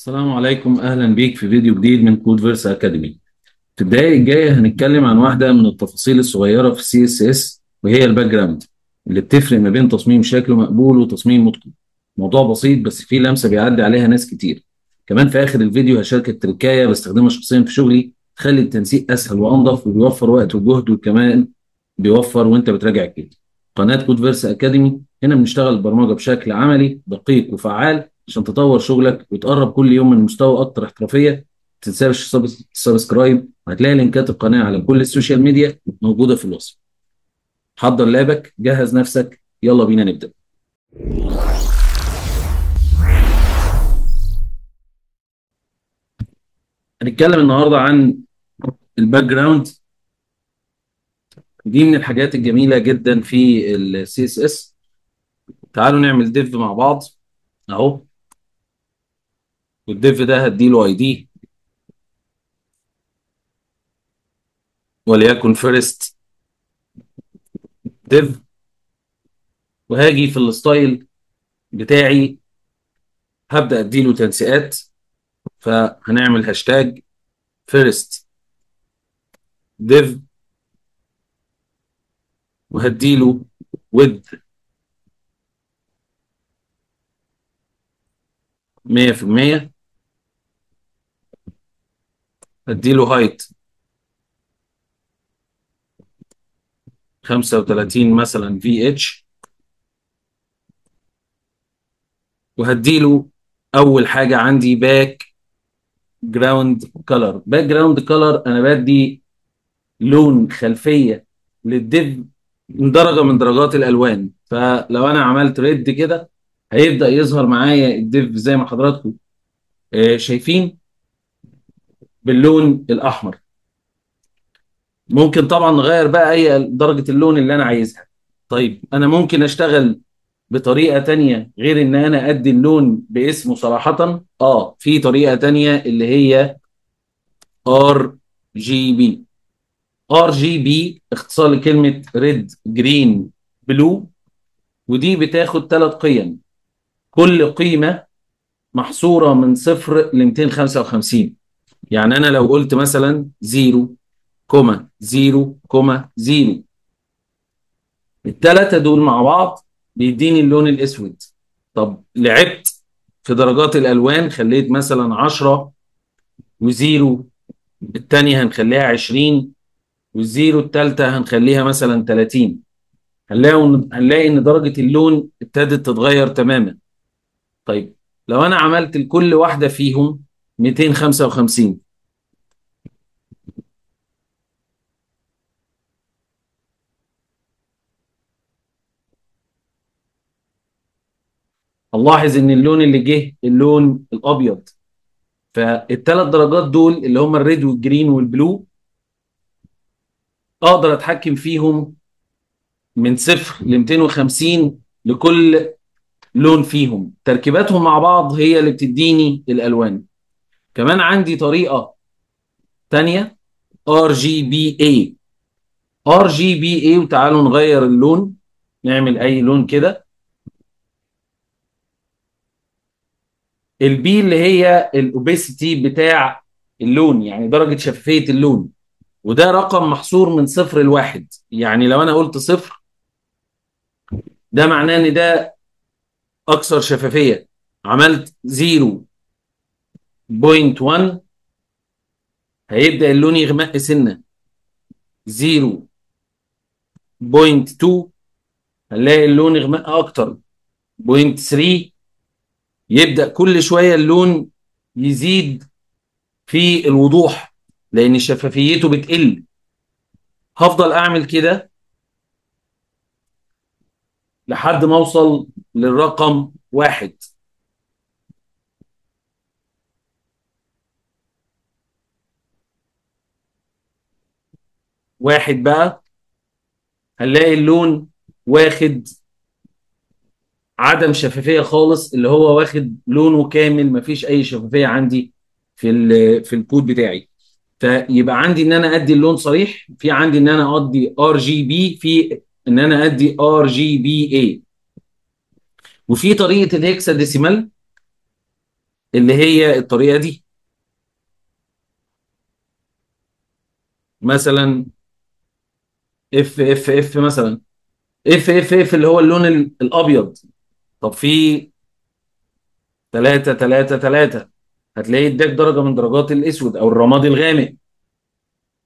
السلام عليكم، اهلا بيك في فيديو جديد من Codeverse Academy. في الدقائق الجاية هنتكلم عن واحدة من التفاصيل الصغيرة في CSS، وهي ال background اللي بتفرق ما بين تصميم شكله مقبول وتصميم متقن. موضوع بسيط بس فيه لمسه بيعدي عليها ناس كتير. كمان في اخر الفيديو هشاركك تركايه بستخدمها شخصيا في شغلي تخلي التنسيق اسهل وانظف، وبيوفر وقت وجهد، وكمان بيوفر وانت بتراجع الكود. قناة Codeverse Academy هنا بنشتغل البرمجة بشكل عملي دقيق وفعال عشان تطور شغلك وتقرب كل يوم من مستوى اكتر احترافية. ما تنساش ال subscribe، وهتلاقي لينكات القناة على كل ال social media موجودة في الوصف. حضر لابك، جهز نفسك، يلا بينا نبدا. هنتكلم النهارده عن ال background. دي من الحاجات الجميلة جدا في ال CSS. تعالوا نعمل div مع بعض اهو، وال div ده هديله ID وليكن first div، وهاجي في ال style بتاعي هبدأ اديله تنسيقات، فهنعمل hashtag first div وهديله width 100%، هديله height 35 مثلا VH، وهديله اول حاجة عندي background color. background color انا بدي لون خلفية لل div من درجه من درجات الالوان، فلو انا عملت red كده هيبدا يظهر معايا ال div زي ما حضراتكم شايفين باللون الاحمر. ممكن طبعا نغير بقى اي درجه اللون اللي انا عايزها. طيب انا ممكن اشتغل بطريقة تانية غير ان انا ادي اللون باسمه صراحة. في طريقه تانية اللي هي RGB. RGB اختصار لكلمة red green blue، ودي بتاخد 3 قيم، كل قيمة محصورة من 0 ل 255. يعني انا لو قلت مثلا 0, 0, 0، الثلاثة دول مع بعض بيديني اللون الاسود. طب لعبت في درجات الالوان، خليت مثلا 10 و0، الثانية هنخليها 20، وال zero الثالثة هنخليها مثلا 30. هنلاقي ان درجه اللون ابتدت تتغير تماما. طيب لو انا عملت لكل واحدة فيهم 255، هنلاحظ ان اللون اللي جه اللون الابيض. فالثلاث درجات دول اللي هم ال red وال green وال blue اقدر اتحكم فيهم من 0 ل 250 لكل لون فيهم. تركيباتهم مع بعض هي اللي بتديني الالوان. كمان عندي طريقه تانية RGBA. RGBA، وتعالوا نغير اللون، نعمل اي لون كده. ال B اللي هي ال opacity بتاع اللون، يعني درجة شفافية اللون، وده رقم محصور من 0 ل 1. يعني لو انا قلت 0 ده معناه ان ده اكثر شفافية. عملت 0.1 هيبدأ اللون يغمق سنة. 0.2 هنلاقي اللون يغمق اكتر. 0.3 يبدأ كل شوية اللون يزيد في الوضوح لأن شفافيته بتقل. هفضل أعمل كده لحد ما أوصل للرقم 1. واحد بقى هنلاقي اللون واخد عدم شفافية خالص، اللي هو واخد لونه كامل، مفيش اي شفافية عندي في الكود بتاعي. فيبقى عندي ان انا ادي اللون صريح، في عندي ان انا ادي RGB، في ان انا ادي RGBA، وفي طريقه ال hexadecimal اللي هي الطريقة دي، مثلا F F F، مثلا F F F اللي هو اللون الابيض. طب في 3 3 3 هتلاقيه اداك درجه من درجات الاسود او الرمادي الغامق،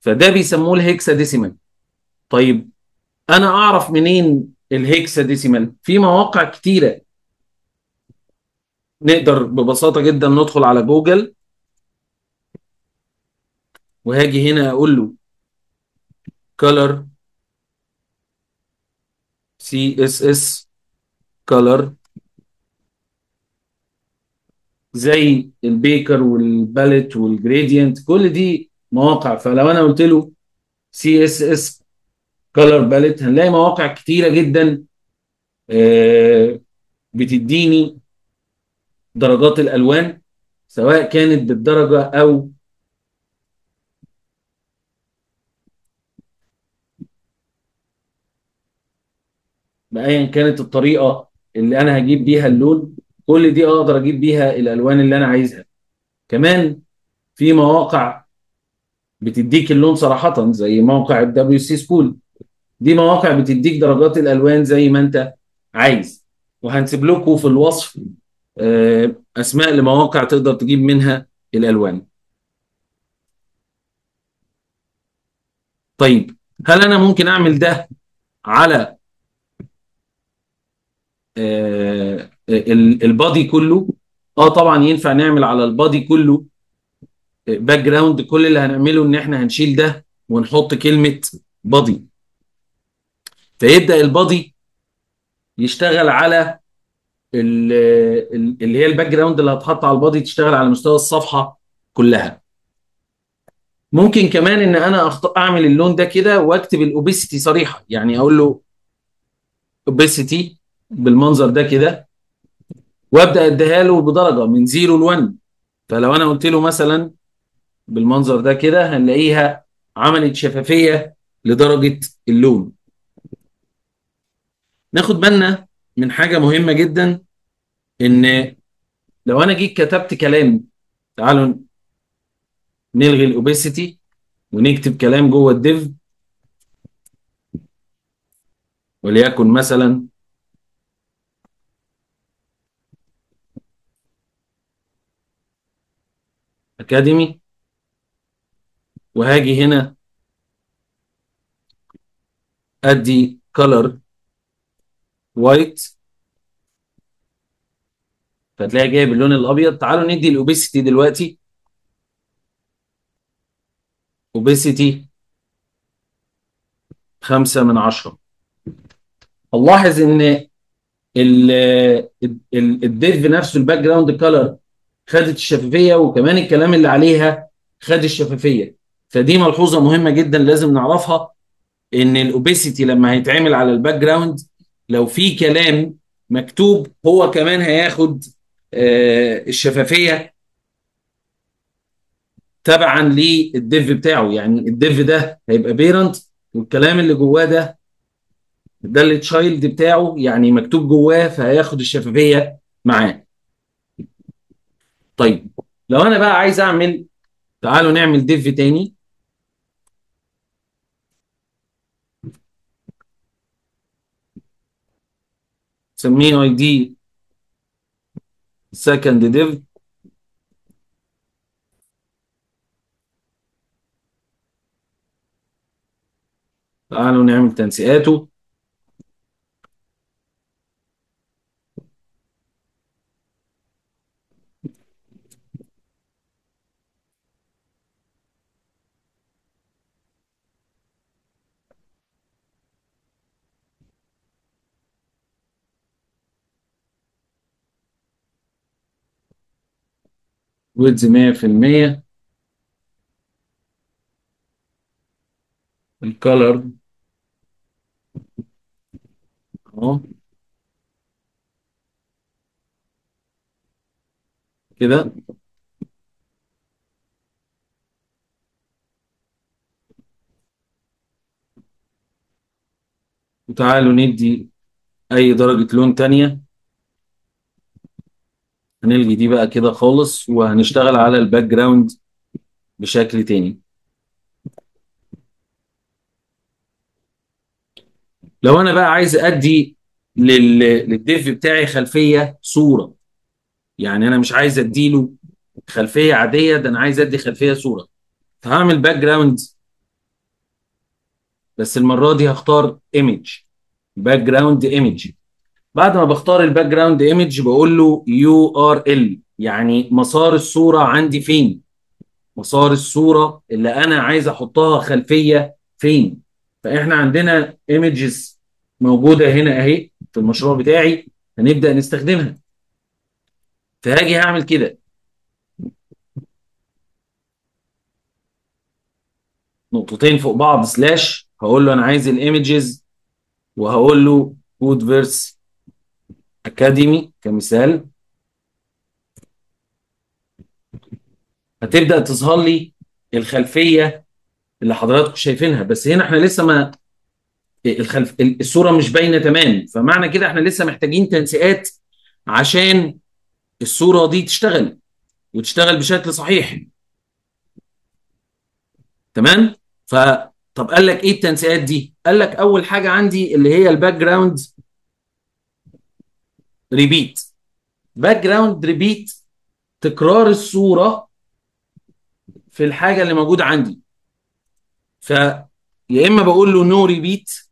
فده بيسموه ال hexadecimal. طيب انا اعرف منين ال hexadecimal؟ في مواقع كتيرة، نقدر ببساطة جدا ندخل على جوجل، وهاجي هنا اقول له color CSS color، زي ال picker وال palette وال gradient، كل دي مواقع. فلو انا قلت له CSS color palette هنلاقي مواقع كتيرة جدا بتديني درجات الالوان، سواء كانت بالدرجة او بايا كانت الطريقة اللي انا هجيب بيها اللون، كل دي اقدر اجيب بيها الالوان اللي انا عايزها. كمان في مواقع بتديك اللون صراحة، زي موقع ال W3Schools، دي مواقع بتديك درجات الالوان زي ما انت عايز. وهنسيب لكم في الوصف اسماء لمواقع تقدر تجيب منها الالوان. طيب هل انا ممكن اعمل ده على ال body كله؟ طبعا ينفع نعمل على ال body كله background. كل اللي هنعمله ان احنا هنشيل ده ونحط كلمة body، فيبدأ ال body يشتغل على اللي هي ال background اللي هتحط على ال body، تشتغل على مستوى الصفحة كلها. ممكن كمان ان انا اعمل اللون ده كده واكتب ال opacity صريحة، يعني اقول له opacity بالمنظر ده كده، وابدا اديها له بدرجة من 0 ل 1. فلو انا قلت له مثلا بالمنظر ده كده هنلاقيها عملت شفافية لدرجة اللون. ناخد بالنا من حاجة مهمة جدا، ان لو انا جيت كتبت كلام، تعالوا نلغي ال opacity ونكتب كلام جوه ال div، وليكن مثلا academy، وهاجي هنا ادي color white، فتلاقي جايب اللون الابيض. تعالوا ندي ال opacity دلوقتي، opacity 5 من 10. هنلاحظ ان ال div نفسه ال background color خدت الشفافية، وكمان الكلام اللي عليها خد الشفافية. فدي ملحوظة مهمة جدا لازم نعرفها، ان ال opacity لما هيتعمل على ال background لو في كلام مكتوب هو كمان هياخد الشفافية تبعا لل div بتاعه. يعني ال div ده هيبقى parent، والكلام اللي جواه ده ال child بتاعه، يعني مكتوب جواه، فهياخد الشفافية معاه. طيب لو انا بقى عايز اعمل، تعالوا نعمل div تاني، سميه id second div، تعالوا نعمل تنسيقاته. width 100%، ال color اهو كده. وتعالوا ندي اي درجة لون تانية، هنلغي دي بقى كده خالص، وهنشتغل على ال background بشكل تاني. لو انا بقى عايز ادي لل div بتاعي خلفية صوره، يعني انا مش عايز اديله خلفية عادية، ده انا عايز ادي خلفية صوره، فهعمل background، بس المرة دي هختار image، background image. بعد ما بختار ال background image بقول له URL، يعني مسار الصورة عندي فين، مسار الصورة اللي انا عايز احطها خلفية فين. فاحنا عندنا images موجودة هنا اهي في المشروع بتاعي، هنبدا نستخدمها. فهاجي هعمل كده نقطتين فوق بعض slash، هقول له انا عايز ال images، وهقول له Codeverse Academy كمثال. هتبدا تظهر لي الخلفية اللي حضراتكم شايفينها، بس هنا احنا لسه ما الصورة مش باينة تمام، فمعنى كده احنا لسه محتاجين تنسيقات عشان الصورة دي تشتغل وتشتغل بشكل صحيح. تمام؟ طب قال لك ايه التنسيقات دي؟ قال لك اول حاجة عندي اللي هي ال background repeat. background repeat تكرار الصورة في الحاجة اللي موجودة عندي. فيا اما بقول له no repeat،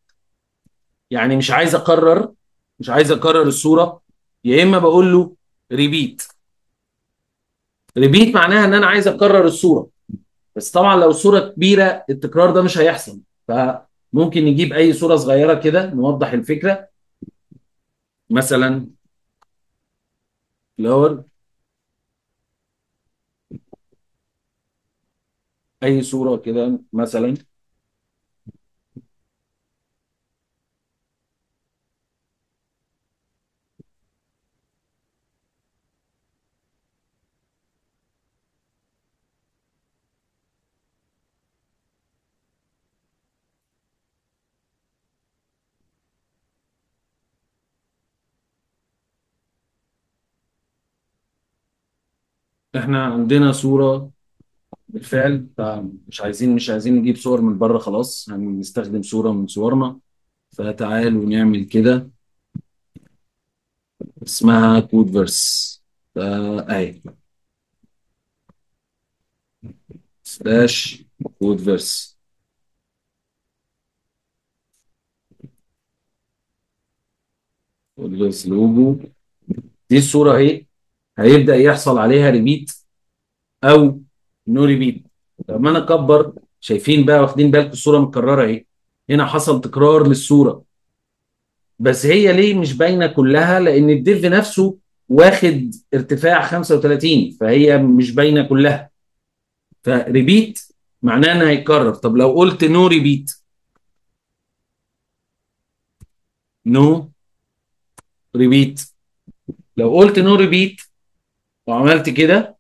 يعني مش عايز اكرر، مش عايز اكرر الصورة، يا اما بقول له repeat. repeat معناها ان انا عايز اكرر الصورة، بس طبعا لو الصورة كبيرة التكرار ده مش هيحصل، فممكن نجيب اي صوره صغيرة كده نوضح الفكرة. مثلا flower، اي صوره كده مثلا، احنا عندنا صورة بالفعل، فمش عايزين مش عايزين نجيب صور من بره، خلاص هنستخدم صورة من صورنا. فتعالوا نعمل كده، اسمها Codeverse، اهي slash Codeverse. Codeverse logo، دي الصورة اهي، هيبدأ يحصل عليها repeat او no repeat. لما انا اكبر، شايفين بقى، واخدين بالكم الصورة متكررة اهي، هنا حصل تكرار للصورة، بس هي ليه مش باينة كلها؟ لان ال div نفسه واخد ارتفاع 35، فهي مش باينة كلها. ف repeat معناه انه هيتكرر. طب لو قلت no repeat، no repeat، لو قلت no repeat وعملت كده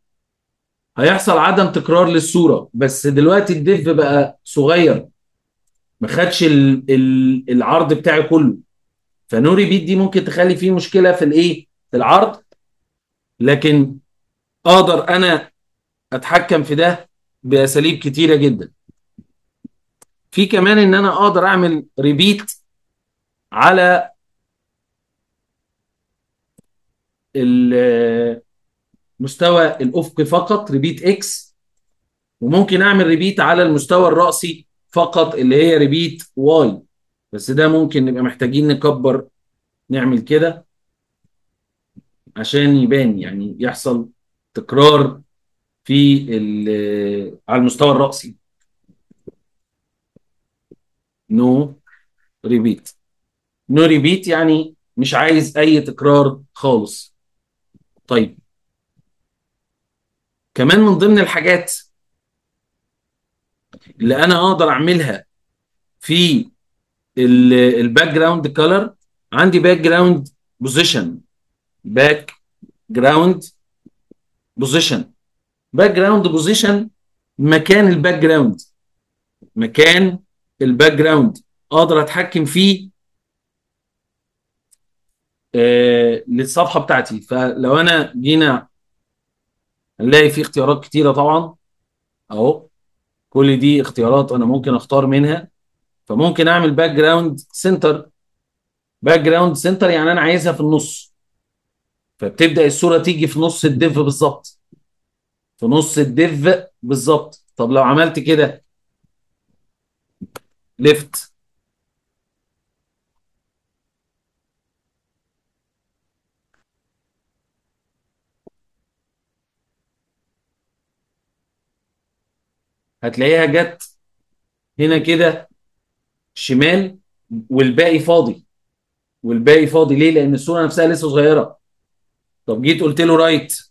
هيحصل عدم تكرار للصورة، بس دلوقتي ال div بقى صغير، ما خدش العرض بتاعي كله. ف no repeat دي ممكن تخلي فيه مشكلة في الايه؟ في العرض، لكن اقدر انا اتحكم في ده باساليب كتيرة جدا. في كمان ان انا اقدر اعمل repeat على المستوى الافقي فقط، repeat X، وممكن اعمل repeat على المستوى الرأسي فقط اللي هي repeat Y، بس ده ممكن نبقى محتاجين نكبر، نعمل كده عشان يبان، يعني يحصل تكرار في على المستوى الرأسي. no repeat، no repeat يعني مش عايز اي تكرار خالص. طيب كمان من ضمن الحاجات اللي انا اقدر اعملها في ال background color، عندي background position. background position، background position مكان ال background، مكان ال background اقدر اتحكم فيه للصفحه بتاعتي. فلو انا جينا هنلاقي في اختيارات كتيرة طبعا اهو، كل دي اختيارات انا ممكن اختار منها. فممكن اعمل background center. background center يعني انا عايزها في النص، فبتبدا الصورة تيجي في نص ال div بالظبط، في نص ال div بالظبط. طب لو عملت كده left، هتلاقيها جت هنا كده شمال والباقي فاضي. والباقي فاضي ليه؟ لان الصورة نفسها لسه صغيرة. طب جيت قلت له right،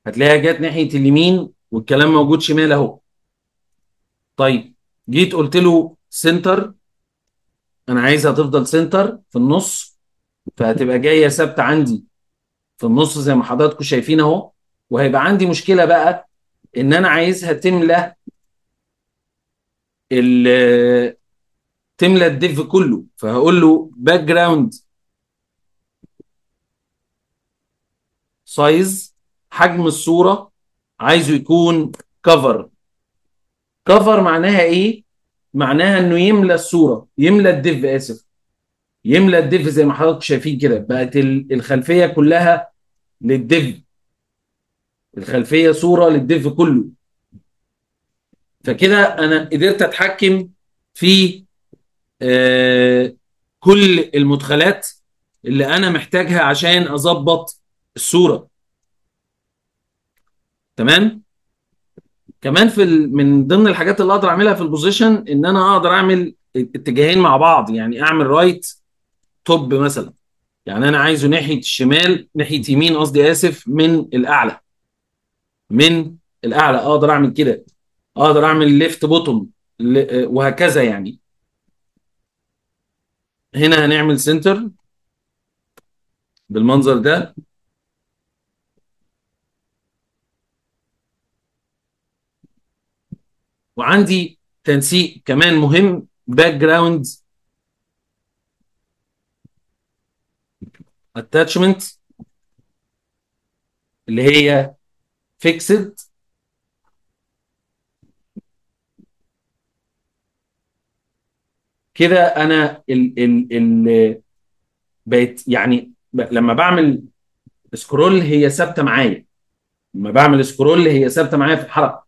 هتلاقيها جت ناحية اليمين والكلام موجود شمال اهو. طيب جيت قلت له center، انا عايزها تفضل center في النص، فهتبقى جاية ثابتة عندي في النص زي ما حضراتكم شايفين اهو. وهيبقى عندي مشكلة بقى ان انا عايزها تملى تملى ال div كله، فهقول له background size، حجم الصورة عايزه يكون cover. cover معناها ايه؟ معناها انه يملى الصورة، يملى ال div، اسف، يملى ال div زي ما حضراتكم شايفين كده. بقت الخلفية كلها لل div، الخلفية صوره لل div كله. فكده انا قدرت اتحكم في كل المدخلات اللي انا محتاجها عشان اظبط الصورة. تمام. كمان في من ضمن الحاجات اللي اقدر اعملها في ال position ان انا اقدر اعمل اتجاهين مع بعض، يعني اعمل right top مثلا، يعني انا عايزه ناحية الشمال، ناحية يمين قصدي، اسف، من الاعلى، من الاعلى اقدر اعمل كده، اقدر اعمل left bottom وهكذا. يعني هنا هنعمل center بالمنظر ده. وعندي تنسيق كمان مهم، background attachment اللي هي fixed، كده انا ال ال ال بقيت يعني لما بعمل scroll هي ثابتة معايا، لما بعمل scroll هي ثابتة معايا في الحركة،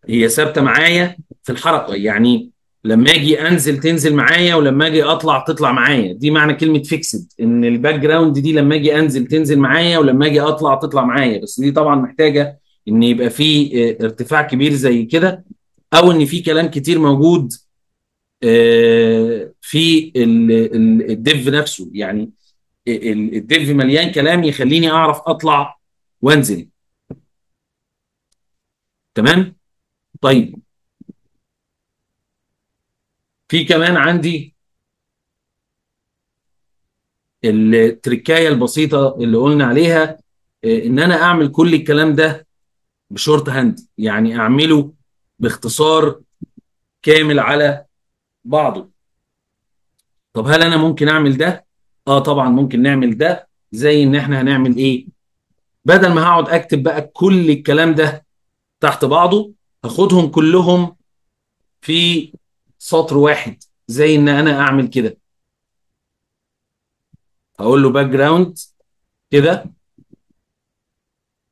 هي ثابتة معايا في الحركة، يعني لما اجي انزل تنزل معايا، ولما اجي اطلع تطلع معايا. دي معنى كلمة fixed، ان ال background دي لما اجي انزل تنزل معايا، ولما اجي اطلع تطلع معايا. بس دي طبعا محتاجه ان يبقى في ارتفاع كبير زي كده، او ان في كلام كتير موجود في ال div نفسه، يعني ال div مليان كلام يخليني اعرف اطلع وانزل. تمام. طيب في كمان عندي التركايه البسيطة اللي قلنا عليها، ان انا اعمل كل الكلام ده ب shorthand، يعني اعمله باختصار كامل على بعضه. طب هل انا ممكن اعمل ده؟ طبعا ممكن نعمل ده. زي ان احنا هنعمل ايه؟ بدل ما هقعد اكتب بقى كل الكلام ده تحت بعضه، هاخدهم كلهم في سطر واحد. زي ان انا اعمل كده، هقول له background كده،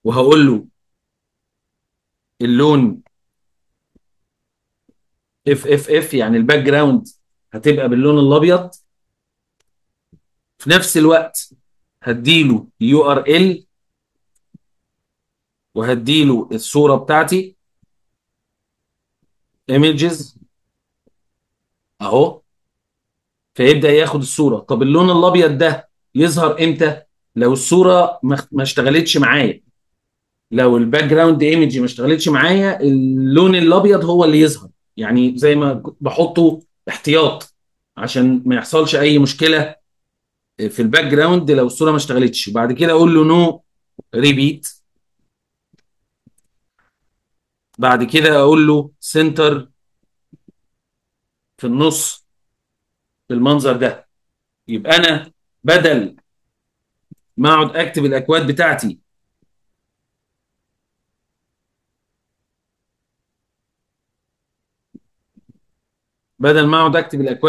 وهقول له اللون F F F، يعني ال background هتبقى باللون الابيض. في نفس الوقت هديله URL، وهديله الصورة بتاعتي images اهو، فيبدأ ياخد الصورة. طب اللون الابيض ده يظهر امتى؟ لو الصورة ما اشتغلتش معايا، لو ال background image ما اشتغلتش معايا، اللون الابيض هو اللي يظهر، يعني زي ما بحطه احتياط عشان ما يحصلش اي مشكلة في ال background لو الصورة ما اشتغلتش. بعد كده اقول له no repeat، بعد كده اقول له center في النص، بالمنظر ده. يبقى انا بدل ما اقعد اكتب الاكواد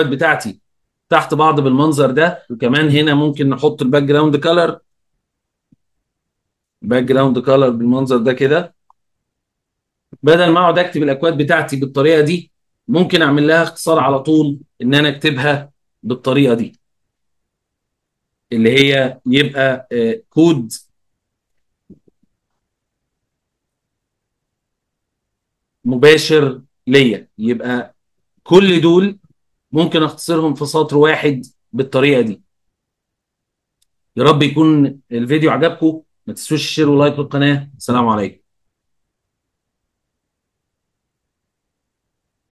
بتاعتي تحت بعض بالمنظر ده، وكمان هنا ممكن نحط ال background color، background color بالمنظر ده كده. بدل ما اقعد اكتب الاكواد بتاعتي بالطريقة دي، ممكن اعمل لها اختصار على طول ان انا اكتبها بالطريقة دي، اللي هي يبقى كود مباشر ليا. يبقى كل دول ممكن اختصرهم في سطر واحد بالطريقة دي. يا رب يكون الفيديو عجبكم، ما تنسوش share و like للقناة. السلام عليكم.